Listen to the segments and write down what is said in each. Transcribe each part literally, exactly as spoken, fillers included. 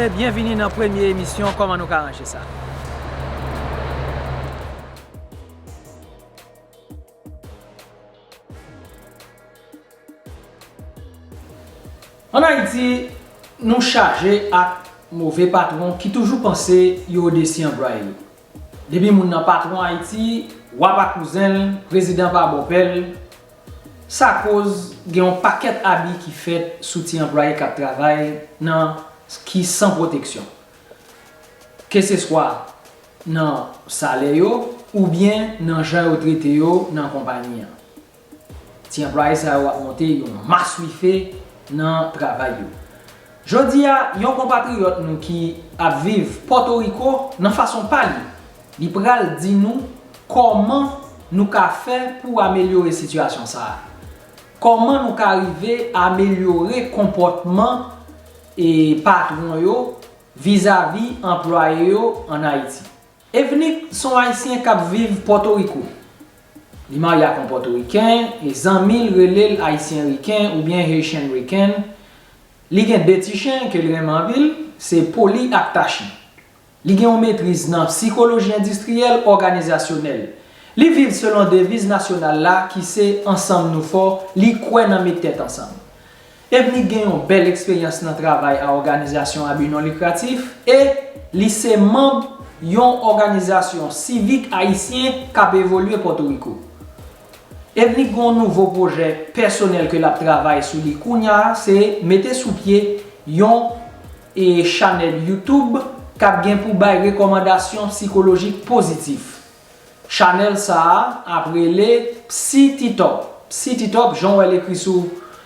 Byenvini nan premye emisyon Kòman nou ka ranje sa. Ann Ayiti, nou chaje ak move patwon ki toujou panse yo odesi anplwaye yo. Depi moun nan patwon Ayiti, wa pa kouzen l, prezidan pa bòpè l, sa koz gen yon pakèt abi ki fèt sou ti anplwaye k ap travay nan ki san pwoteksyon. Keseswa nan salè yo oubyen nan jan yo trete yo nan konpayi an. Ti anplwaye sa yo ap monte yon maswife nan travay yo. Jodi a, yon konpatriyòt nou ki ap viv Pòtoriko nan fason pa li, li pral di nou kòman nou ka fè pou amelyore sitiyasyon sa a. Kòman nou ka rive amelyore konpòtman e patwon yo vizavi anplwaye yo ann Ayiti. Evnik se yon Ayisyen k ap viv Pòtoriko. Li marye ak yon Pòtoriken e zanmi l rele l Ayisyen Riken oubyen Haitian Rican. Li gen de ti chen ke l renmen anpil, se Poli ak Tachi. Li gen yon metriz nan sikoloji endistriyèl òganizasyonèl. Li viv selon deviz nasyonal la ki se Ansanm nou fò, li kwè nan met tèt ansanm. Evnik gen yon bèl eksperyans nan travay a òganizasyon a bi non likratif e li se manb yon òganizasyon sivik ayisyen k ap evolye Pòtoriko. Evnik gen yon nouvo pwojè pèsonèl ke l ap travay sou li kounye a, se mete sou pye yon e chanèl YouTube k ap gen pou bay rekòmandasyon sikolojik pozitif. Chanèl sa a ap rele Psititòp. Psititòp, jan w wè l ekri sou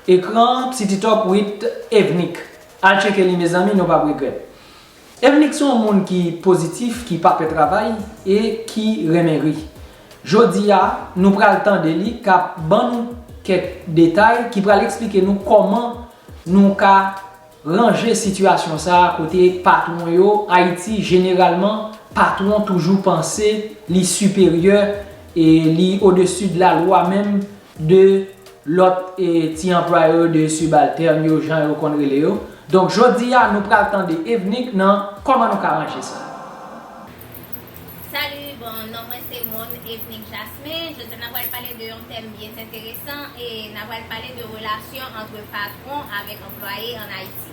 ekran an, Psititòp with Evnik. Al tcheke li, mezanmi, nou p ap regrèt. Evnik se yon moun ki pozitif, ki pa pè travay e ki renmen ri. Jodi a, nou pral tande li k ap ban nou kèk detay ki pral eksplike nou kòman nou ka ranje sitiyasyon sa a kote patwon yo, Ayiti, jeneralman, patwon toujou panse li siperyè e li odesi de la lwa menm de lòt e ti anplwaye yo, de sibaltèn yo, jan yo konn rele yo. Donk, jodi a, nou pral tande Evnik nan kòman nou ka ranje sa. Salut, bon, non mwen se Mon Evnik Jasmin. Jodi a, n a pral pale de yon tèm byen enteresan e n a pral pale de relasyon ant patwon avèk anplwaye ann Ayiti.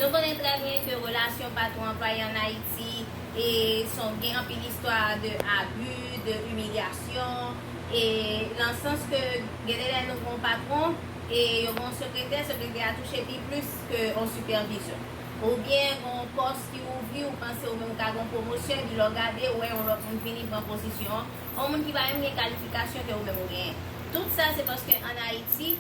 Nou konnen trè byen ke relasyon patwon-anplwaye ann Ayiti e son gen anpil istwa de abi, de imilyasyon, e nan sans ke gen de lè nou gen yon patwon e yo gen yon sekretè, sekretè a touche pi plis ke yon sipèvizè. Oubyen gen yon pòs ki ouvri, ou panse ou menm ou ka gen yon pwomosyon, epi lè w gade, ou wè yon lòt moun vini pran pozisyon an, yon moun ki pa menm gen kalifikasyon ke ou menm ou genyen. Tout sa se paske ann Ayiti,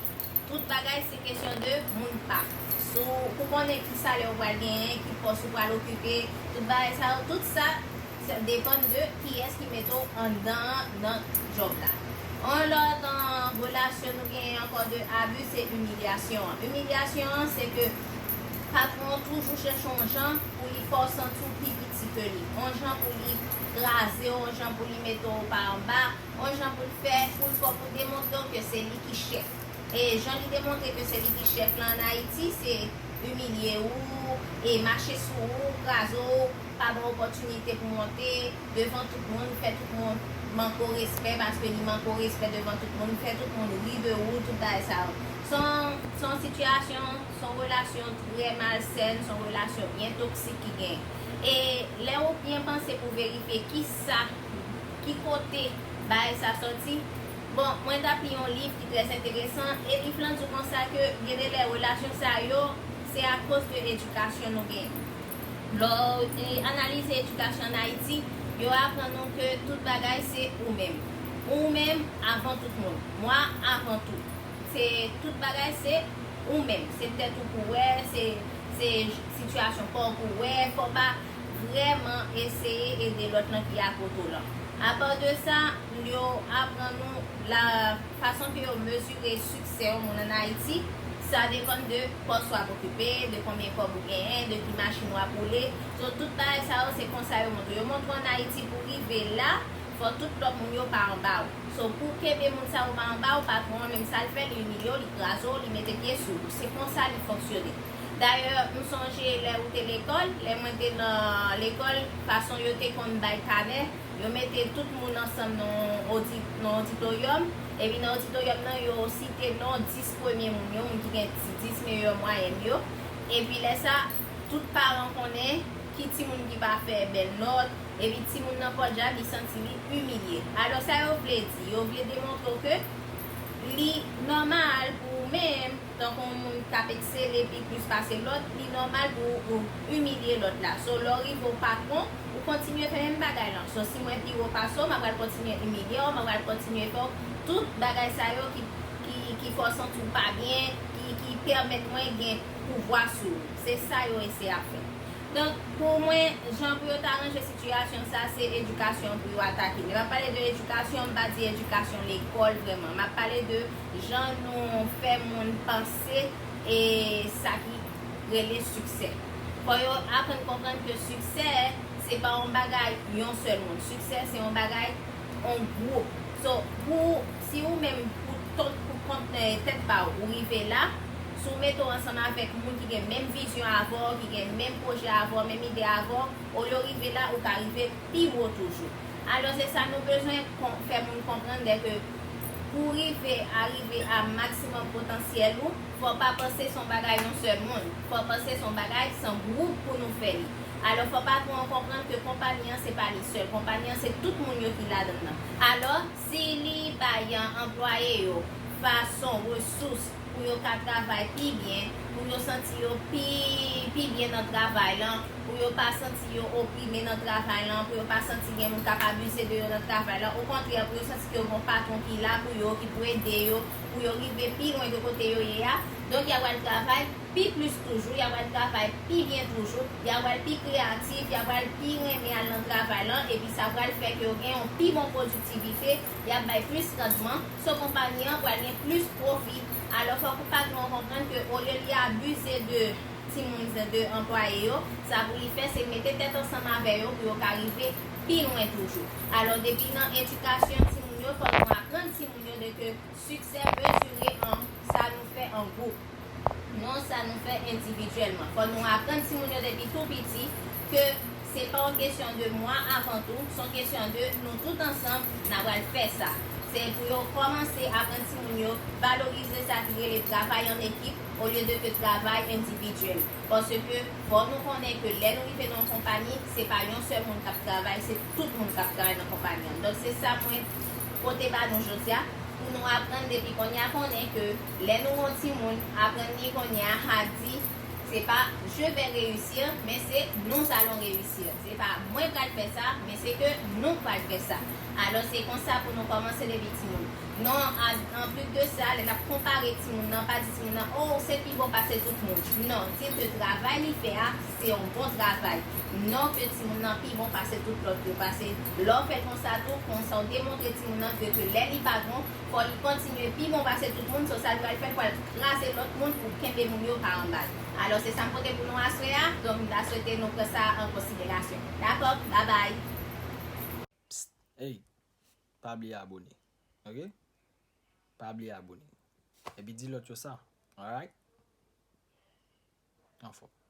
tout bagay se kesyon de moun pa. Si w, pou konnen ki salè ou pral genyen, ki pòs ou pral okipe, tout bagay sa yo, tout sa, sa depann de kiyès ki mete w anndan an nan djòb la. Yon lòt, an, relasyon nou genyen ankò de abi, se imilyasyon an. Imilyasyon an, se ke patwon an toujou chèche yon jan pou li fè w santi w pi piti ke li, yon jan pou li kraze w, yon jan pou li mete w pa anba, yon jan pou l fè, pou l fè w, pou demontre w ke se li ki chèf. E jan li demontre ke se li ki chèf la ann Ayiti, se imilye w, e mache sou ou, kraze w, pa ba w opòtinite pou w monte devan tout moun, fè tout moun manke w respè paske li manke w respè devan tout moun, fè tout moun ri de ou, tout bagay sa yo. Se yon, se yon sitiyasyon, se yon relasyon trè malsèn, se yon relasyon byen toksik ki genyen. E lè w byen panse pou verifye kisa, ki kote bagay sa sòti, bon, mwen t ap li yon liv ki trè enteresan, e liv lan di konsa ke gen de lè relasyon sa yo, se akoz de edikasyon nou genyen. Lè w, e, analize edikasyon ann Ayiti, yo aprann nou ke tout bagay se ou menm. Ou menm avan tout moun. Mwa avan tou. Se tout bagay se ou menm. Se tèt ou pou w wè, se, se sitiyasyon pa w pou w wè. Fò w pa vrèman eseye ede lòt lan ki akote w lan. Apa de sa, yo aprann nou la fason ke yo mezire siksè yon moun ann Ayiti, sa depann de pòs w ap okipe, de konbyen kòb ou genyen, de ki machin w ap woule. So, tout bagay sa yo, se konsa yo montre. Yo montre w ann Ayiti pou w rive la, fò tout lòt moun yo pa anba w. So, pou w kenbe moun sa yo pa anba w, patwon an menm sa l fè, li imilye w, li kraze w, li mete pye sou ou. Se konsa li fonksyone. Dayè, m sonje lè ou te lekòl, lè mwen te nan lekòl, fason yo te konn bay kanè, yo mete tout moun ansanm nan yon odi-, nan yon oditoryòm, epi nan oditoryòm nan, yo site non dis premye moun yo, moun ki gen dis meyè mwayèn yo, epi lè sa, tout paran konnen ki timoun ki pa fè bèl nòt, epi timoun nan pòdja li santi li imilye. Alò, sa yo vle di? Yo vle demontre w ke li nòmal pou ou menm, tankou yon moun k ap eksele pi plis pase lòt, li nòmal pou ou imilye lòt la. So, lè w rive w patwon, ou kontinye fè menm bagay lan. So, si mwen pi wo pase w, m ap pral kontinye imilye w, m ap pral kontinye fè w tout bagay sa yo ki, ki, ki fè w santi w pa byen, ki, ki pèmèt mwen gen pouvwa sou ou. Se sa yo eseye ap fè. Donk, pou mwen, jan pou yo ta ranje sitiyasyon sa, se edikasyon pou yo atake. Lè m ap pale de edikasyon, m pa di edikasyon lekòl vrèman. M ap pale de jan nou fè moun panse e sa ki rele siksè. Fò yo aprann konprann ke siksè, se pa yon bagay yon sèl moun. Siksè, se yon bagay yon gwoup. So, pou, si ou menm, pou, ton, pou kont, eh, tèt pa w, ou rive la, si w mete w ansanm avèk moun ki gen menm vizyon avè w, ki gen menm pwojè avè w, menm ide avè w, olye w rive la, ou ka rive pi wo toujou. Alò, se sa nou bezwen kon-, fè moun konprann, dè ke pou rive a rive a maksimòm potansyèl ou, fò w pa panse se yon bagay yon sèl moun. Fò w panse se yon bagay, se yon gwoup pou nou fè li. Alò, fò patwon an konprann ke konpayi an se pa li sèl. Konpayi an se tout moun yo ki ladan l nan. Alò, si li bay anplwaye yo fason, resous pou yo ka travay pi byen, pou yo santi yo pi, pi byen nan travay lan, pou yo pa santi yo oprime nan travay lan, pou yo pa santi gen moun k ap abize de yo nan travay lan. Okontrè, pou yo santi ke yo gen yon patwon ki la pou yo, ki pou ede yo, pou yo rive pi lwen ke kote yo ye a. Donk, y a pral travay pi plis toujou, y a pral travay pi byen toujou, y a pral pi kreyatif, y a pral pi renmen al nan travay lan, epi sa pral fè ke yo gen yon pi bon pwodiktivite, y ap bay plis randman, so konpayi an pral gen plis pwofi. Alò, fòk patwon an konprann ke olye li abize de timoun, de anplwaye yo, sa pou li fè, se mete tèt ansanm avè yo pou yo ka rive pi lwen toujou. Alò, depi nan edikasyon timoun yo, fòk nou aprann timoun yo de ke siksè mezire an sa nou fè an gwoup, non sa nou fè endividyèlman. Fò nou aprann timoun yo depi tou piti ke se pa yon kesyon de mwa avan tou, se yon kesyon de nou tout ansanm, n a pral fè sa. Se pou yo kòmanse aprann timoun yo valorize sa ki rele travay an ekip, olye de ke travay endividyèl. Paske fò nou konnen ke lè nou rive nan yon konpayi, se pa yon sèl moun k ap travay, se tout moun k ap travay nan konpayi an. Donk, se sa mwen pote ba nou jodi a, pou nou aprann depi kounye a konnen ke lè nou gen yon timoun, aprann li kounye a a di, se pa je vais réussir, men se nous allons réussir. Se pa mwen pral fè sa, men se ke nou pral fè sa. Alò, se konsa pou nou kòmanse depi timoun. Non, a, anplis de sa, lè n ap konpare timoun nan, pa di timoun nan, "Oh, se pi bon pase tout moun." Non, di l ke travay li fè a, se yon bon travay. Non ke timoun nan pi bon pase tout lòt yo, paske lè w fè konsa tou, konsa w demontre timoun nan ke, ke lè li pa bon, fò li kontinye pi bon pase tout moun, so sa l pral fè, l pral kraze lòt moun pou kenbe moun yo pa anba l. Alò, se sa m pote pou nou aswè a, donk m ta swete nou pran sa an konsiderasyon. Dakò? Babay! Psst, hey, pa bliye abone, ok? Pa bliye abone. Epi di lòt yo sa, alright? Anfòm.